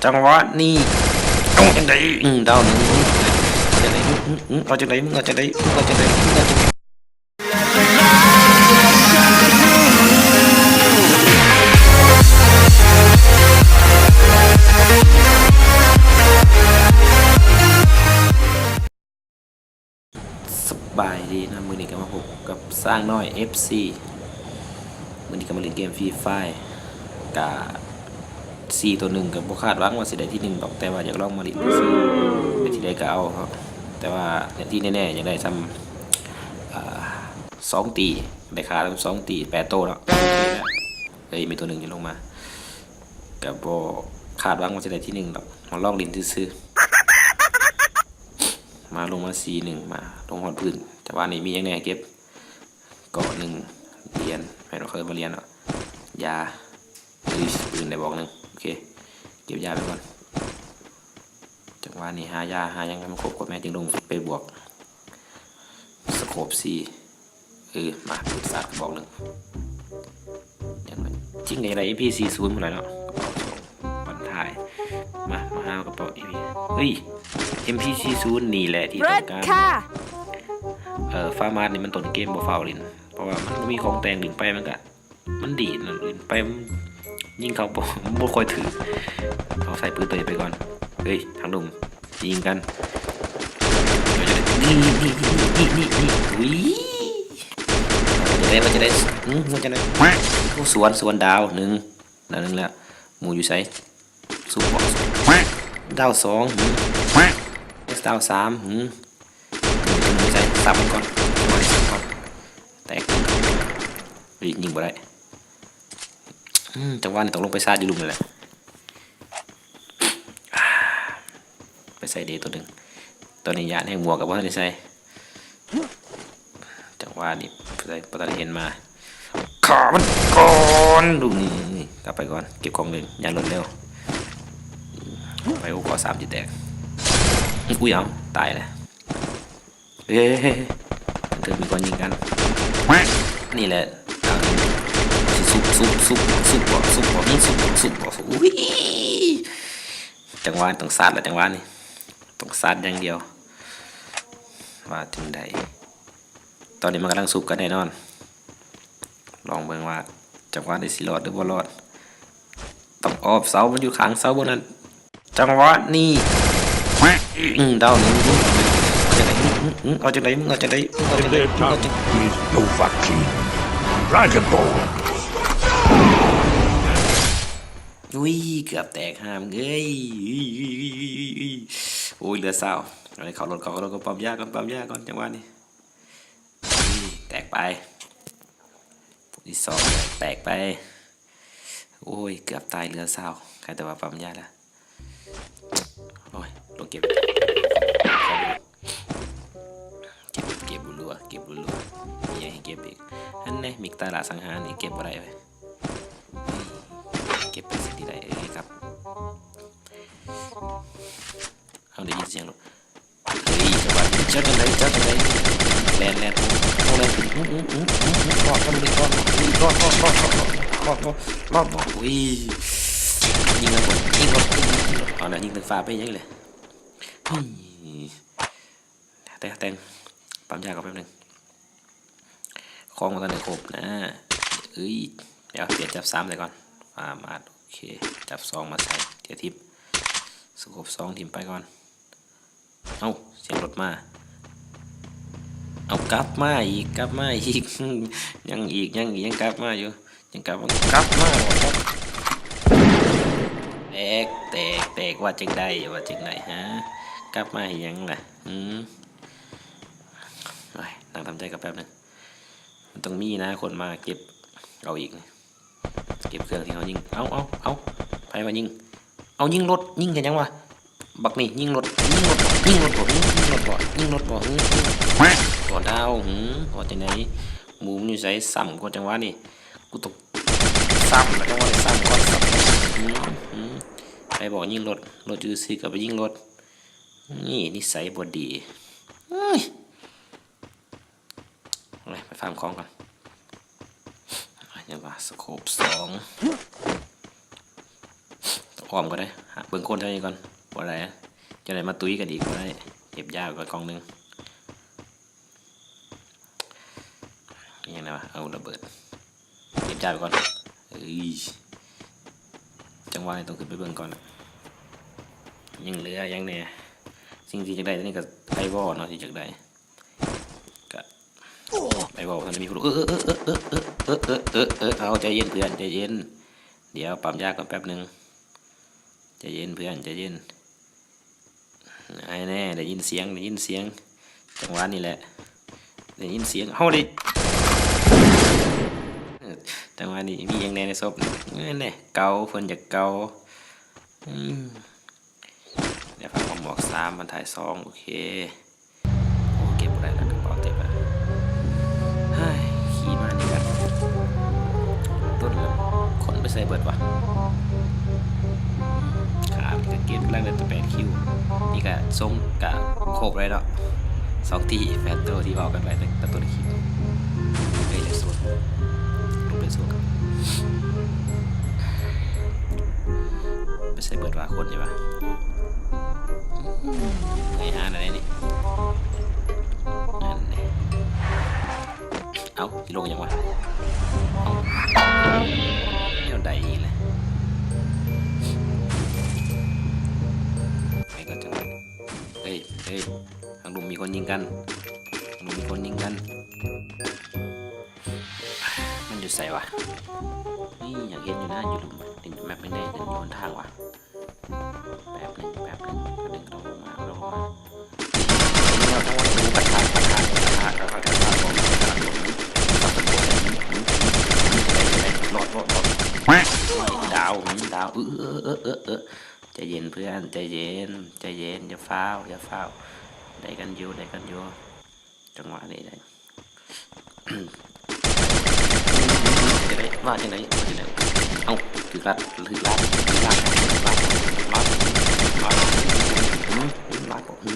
ຈັງຫວະນີ້ ເອົາຈັ່ງໃດ? ອືມ ດາວໜຶ່ງ. ເອົາຈັ່ງໃດ? ອືມ ອືມ ເອົາຈັ່ງໃດ? ມຶງເອົາຈັ່ງໃດ? ມຶງເອົາຈັ່ງໃດ? ມຶງເອົາຈັ່ງໃດ? ສະບາຍດີນະ ມື້ນີ້ກໍມາພົບກັບຊ້າງນ້ອຍ ເອັຟຊີ ມື້ນີ້ກໍມາຫຼິ້ນເກມຟຣີຟາຍ ກະສີ່ຕໍ່ໜຶ່ງ ກໍບໍ່ຄາດຫວັງວ່າຊິໄດ້ທີໜຶ່ງດອກ ແຕ່ວ່າຢາກລອງມາຫຼິ້ນຊື່ໆ ໄດ້ທີໃດກໍເອົາເນາະ ແຕ່ວ່າທີ່ແນ່ໆ ຢາກໄດ້ຊ່ຳ ອາ ສອງຕີ ໄດ້ຂ້ານຳສອງຕີ ແປດໂຕເນາະ ເອີຍ ມີໂຕໜຶ່ງຢູ່ລົງມາ ກໍບໍ່ຄາດຫວັງວ່າຊິໄດ້ທີໜຶ່ງດອກ ມາລອງຫຼິ້ນຊື່ໆ. ມາ ລົງມາ ສີ່ໜຶ່ງ ມາ ລົງຮອດພື້ນ ແຕ່ວ່ານີ້ມີຫຍັງແດ່ເກັບ ເກາະໜຶ່ງ ຫຼຽນ ແມ່ນບໍ່ ເຂົາເອີ້ນວ່າຫຼຽນເນາະ ຢາ ເອີຍ ປືນໄດ້ບອກໜຶ່ງ ໂອເຄ ເກັບຢາໄປກ່ອນ ຈັງຫວະນີ້ຫາຢາຫາຫຍັງໃຫ້ມັນຄົບກ່ອນ ແມ່ນຈຶ່ງລົງໄປບວກ ສະໂຄບສີ່ ເອີ ມາ ປືນສາດກະບອກໜຶ່ງ ຈັ່ງໃດ ຈິງກໍຢາກໄດ້ ເອັມພີສີ່ສູນພຸ້ນແຫຼະເນາະ ກະເປົາສອງ ບັນທາຍ ມາ ມາຫາກະເປົາ ເອີຍ ເອັມພີສີ່ສູນ ນີ້ແຫຼະທີ່ຕ້ອງການ ເອີ ຟາມາດນີ້ມັນຕົ້ນເກມບໍ່ຟ້າວຫຼິ້ນ ເພາະວ່າມັນບໍ່ມີຂອງແຕ່ງ ຫຼິ້ນໄປມັນກະ ມັນດີດນະ ຫຼິ້ນໄປມັນຍິງເຂົາບໍ່ ບໍ່ຄ່ອຍຖືກ ເອົາໃສ່ປືນໂຕເອງໄປກ່ອນ ເອີຍ ທາງລຸ່ມ ຍິງກັນ ນີ້ ນີ້ ນີ້ ນີ້ ນີ້ ນີ້ ອຸ້ຍ ວ່າຈັ່ງໃດ ວ່າຈັ່ງໃດ ຫື ວ່າຈັ່ງໃດ ໂອ້ ສວນ ສວນ ດາວໜຶ່ງ ດາວໜຶ່ງແລ້ວ ໝູຢູ່ໃສ? ຊຸບບໍ່? ດາວສອງ ຫື ດາວສາມ ຫື ໝູຢູ່ໃສ? ສັບມັນກ່ອນ ຈັງຫວະນີ້ສັບກ່ອນ ແຕກ ເອີຍ ຍິງບໍ່ໄດ້ ອືມ ຈັງຫວະນີ້ຕ້ອງລົງໄປຊາດຢູ່ລຸ່ມນີ້ແຫຼະ ໄປໃສ່ເດໂຕໜຶ່ງ ຕອນນີ້ຢ້ານແຮງ ໝວກກໍບໍ່ທັນໄດ້ໃສ່ ຈັງຫວະນີ້ບໍ່ທັນເຫັນມາ ຂ້າມັນກ່ອນ ລູກນີ້ ກັບໄປກ່ອນ ເກັບຂອງເລີຍ ຢ່າລົດເລັວ ໄປ ໂອ້ ເກາະສາມຊິແຕກ ອຸ້ຍ ເອົາ ຕາຍແລ້ວ ເອີ ເຖິງມີຄົນຍິງກັນ ນີ້ແຫຼະ ຊິຊຸບ ຊຸບ ຊຸບ ຊຸບບໍ່ ຊຸບບໍ່ ຊຸບບໍ່ ຊຸບບໍ່ ອຸ້ຍ ຈັງຫວະຕ້ອງຊາດແລ້ວ ຈັງຫວະນີ້ ຕ້ອງຊາດຢ່າງດຽວ ວ່າຈັ່ງໃດ ຕອນນີ້ມັນກຳລັງຊຸບກັນແນ່ນອນ ລອງເບິ່ງວ່າຈັງຫວະນີ້ຊິລອດຫຼືບໍ່ລອດ ຕ້ອງອ້ອມເສົາ ມັນຢູ່ຂ້າງເສົາບ່ອນນັ້ນ ຈັງຫວະນີ້ ອືມ ດາວໜຶ່ງ ເອົາຈັ່ງໃດ? ອືມ ເອົາຈັ່ງໃດ? ມຶງເອົາຈັ່ງໃດ? ມຶງເອົາຈັ່ງໃດ? ມຶງເອົາຈັ່ງໃດ? Dragon Ball ອຸ້ຍ ເກືອບແຕກ ຫາມເອີຍ ໂອ້ຍ ເຫຼືອຊາວ ເອົາເຂົ້າລົດ ເຂົ້າລົດ ເຂົ້າປ້ອມຢາກ່ອນ ປ້ອມຢາກ່ອນ ຈັງຫວະນີ້ ແຕກໄປ ຜູ້ທີ່ສອງແຕກໄປ ໂອ້ຍ ເກືອບຕາຍ ເຫຼືອຊາວ ໃຄແຕ່ວ່າປ້ອມຢາແລ້ວ ໂອ້ຍ ລົງເກັບ ເກັບ ເກັບ ເກັບລັວໆ ເກັບລັວໆ ມີຫຍັງໃຫ້ເກັບອີກ ຫັ້ນແນ່ ມິກຕາລາສັງຫານນີ້ ເກັບບໍ່ໄດ້ເວີຍ ເກັບໄປຊິໄດ້ ເອີຍ ຄັບ ເຮົາໄດ້ຍິນສຽງລົດ ເຮີ້ຍ ຈັງຫວະນີ້ ເຈົ້າຈັ່ງໃດ ເຈົ້າຈັ່ງໃດ ແລ່ນ ແລ່ນ ໂອ້ ແລ່ນຂຶ້ນ ອື ອື ອື ອື ອື ລອດ ລອດ ລອດ ລອດ ລອດ ລອດ ໂອ້ຍ ຍິງແລ້ວ ຍິງແລ້ວ ຍິງແລ້ວ ເອົາລະ ຍິງທາງຟ້າໄປຫຍັງລະ ເຮີ້ຍ ແຕ່ ແຕ່ ປ້ຳຢາກ່ອນແປັບໜຶ່ງ. ຂອງບໍ່ທັນໄດ້ຄົບນະ ເອີຍ ດຽວປ່ຽນຈັບສາມໃສ່ກ່ອນ ຟາມາດ ໂອເຄ ຈັບສອງມາໃສ່ ເທຍທິບ ສະໂຄບສອງຖິ້ມໄປກ່ອນ ເອົ້າ ສຽງລົດມາ ເອົາ ກັບມາອີກ ກັບມາອີກ ຍັງອີກ ຍັງອີກ ຍັງກັບມາຢູ່ ຍັງກັບມາ ກັບມາ ແຕກ ແຕກ ແຕກ ວ່າຈັ່ງໃດ ວ່າຈັ່ງໃດ ຮະ ກັບມາເຮັດຫຍັງລະ ຫື ໂອ້ຍ ນັ່ງທຳໃຈກັນແປັບໜຶ່ງ ມັນຕ້ອງມີນະ ຄົນມາເກັບເອົາອີກ ເກັບເຄື່ອງທີ່ເຮົາຍິງ ເອົາ ເອົາ ເອົາ ໃຜມາຍິງ ເອົາ ຍິງລົດ ຍິງເຮັດຫຍັງວະ ບັກນີ້ຍິງລົດ ຍິງລົດ ຍິງລົດບໍ່ ຍິງລົດບໍ່ ຍິງລົດບໍ່ ບໍ່ດາວ ຫື ວ່າຈັ່ງໃດ ໝູມັນຢູ່ໃສ ຊ້ຳກ່ອນ ຈັງຫວະນີ້ ກູຕ້ອງຊ້ຳລະ ຈັງຫວະນີ້ຊ້ຳກ່ອນ ຊ້ຳ ຫື ຫື ໃຜບອກຍິງລົດ ລົດຢູ່ຊື່ກໍໄປຍິງລົດ ນີ້ນິໄສບໍ່ດີ ເອີຍ ໄປ ໄປຟາມຂອງກ່ອນ ຫຍັງວະ ສະໂຄບສອງ ຕ້ອ ອ້ອມກ່ອນເດີ້ ຫາເບິ່ງຄົນແຖວນີ້ກ່ອນ. ບໍ່ໄດ້ ຈະໄດ້ມາຕຸ້ຍກັນອີກ ບໍ່ໄດ້. ເກັບຢາໄປກ່ອນກ່ອງໜຶ່ງ. ອີຫຍັງແດ່ວະ? ເອົາລະເບີດ. ເກັບຢາໄປກ່ອນ. ເອີຍ ຈັງຫວະນີ້ຕ້ອງຂຶ້ນໄປເບິ່ງກ່ອນ. ຍັງເຫຼືອຫຍັງແດ່? ສິ່ງທີ່ຢາກໄດ້ຕອນນີ້ກໍໄອວໍເນາະ ທີ່ຢາກໄດ້. ກະໄອວໍ ບໍ່ທັນໄດ້ມີຜູ້ ເອີ ເອີ ເອີ ເອີ ເອີ ເອີ ເອີ ເອີ ເອີ ເອີ ເອົາ ໃຈເຢັນເພື່ອນ ໃຈເຢັນ. ດຽວປ້ຳຢາກ່ອນແປັບໜຶ່ງ. ໃຈເຢັນເພື່ອນ ໃຈເຢັນ. ໃຫ້ແນ່ ໄດ້ຍິນສຽງ ໄດ້ຍິນສຽງ. ຈັງຫວະນີ້ແຫຼະ ໄດ້ຍິນສຽງ. ເຮົາໄດ້ ເອີ ຈັງຫວະນີ້ມີຫຍັງແນ່ໃນສົບນີ້? ແມ່ນເດ້ ເກົາ ເພິ່ນຢາກເກົາ. ອືມ ດຽວຟັງຄວາມໝວກສາມ ບັນທາຍສອງ. ໂອເຄ. ໂອ້ ເກັບບໍ່ໄດ້ລະ ກະເປົາເຕັມລະ. ເຮີ້ຍ ຂີ່ມານີ້ກະດົນລະ ຄົນໄປໃສເບິດວະ? ຂານີ້ກະເກັບກຳລັງໄດ້ແຕ່ແປດຄິວ. ນີ້ກະຊົງກະຄົບເລີຍເນາະ ສອງທີ່ ແປດໂຕທີ່ເວົ້າກັນໄວ້ຕັ້ງແຕ່ຕົ້ນຄລິບ. ເອີຍ ເລີຍສູນ ລົງເລີຍສູນ. ໄປໃສເບິດວະ ຄົນນີ້ວະ? ໄປຫາອັນໃດນີ້? ອັນນີ້ ເອົ້າ ຊິລົງຫຍັງວະ? ເອົ້າ ແນວໃດອີກລະ? ໄປກ່ອນຈັກໜ້ອຍ. ເອີຍ ເອີຍ ທາງລຸ່ມມີຄົນຍິງກັນ ທາງລຸ່ມມີຄົນຍິງກັນ. ມັນຢູ່ໃສວະ? ນີ້ ຢາກເຫັນຢູ່ນະ ຢູ່ລຸ່ມ ເຫັນແມັບແດງໆ ຢູ່ຫົນທາງວະ. ແປັບໜຶ່ງ ແປັບໜຶ່ງ ແປັບໜຶ່ງ ກະຕ້ອງລົງມາ ກະຕ້ອງລົງມາ. ລອດ ລອດ ລອດ ດາວ ດາວ ເອີ ເອີ ເອີ ເອີ. ໃຈເຢັນເພື່ອນ ໃຈເຢັນ ໃຈເຢັນ ຢ່າຟ້າວ ຢ່າຟ້າວ. ໄດ້ກັນຢູ່ ໄດ້ກັນຢູ່ ຈັງຫວະນີ້ໄດ້. ຈະໄດ້ ວ່າຈັ່ງໃດ ວ່າຈັ່ງໃດ? ເອົ້າ ຖືກລັດ ຖືກລັດ ຖືກລັດ ລັດ ລັດ ລັດ ລັດ ອື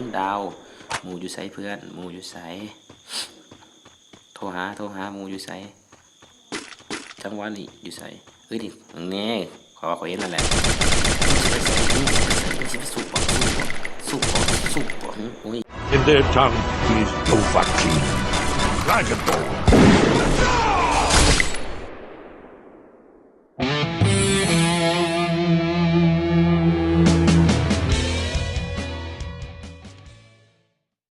ມ ດາວ. ໝູ່ຢູ່ໃສເພື່ອນ? ໝູ່ຢູ່ໃສ? ໂທຫາ ໂທຫາ ໝູ່ຢູ່ໃສ? ຈັງຫວະນີ້ຢູ່ໃສ? ເອີຍ ນີ້ ແນ່ ຂ້ອຍວ່າຂ້ອຍເຫັນແລ້ວແຫຼະ. ມຶງຊິໄປໃສ? ມຶງຊິໄປໃສ? ມຶງຊິໄປຊຸບບໍ່? ຊຸບບໍ່? ຊຸບບໍ່? ຊຸບບໍ່? ຫຶ ໂອ້ຍ. In their tongue is Dovahkiin. Dragon Ball.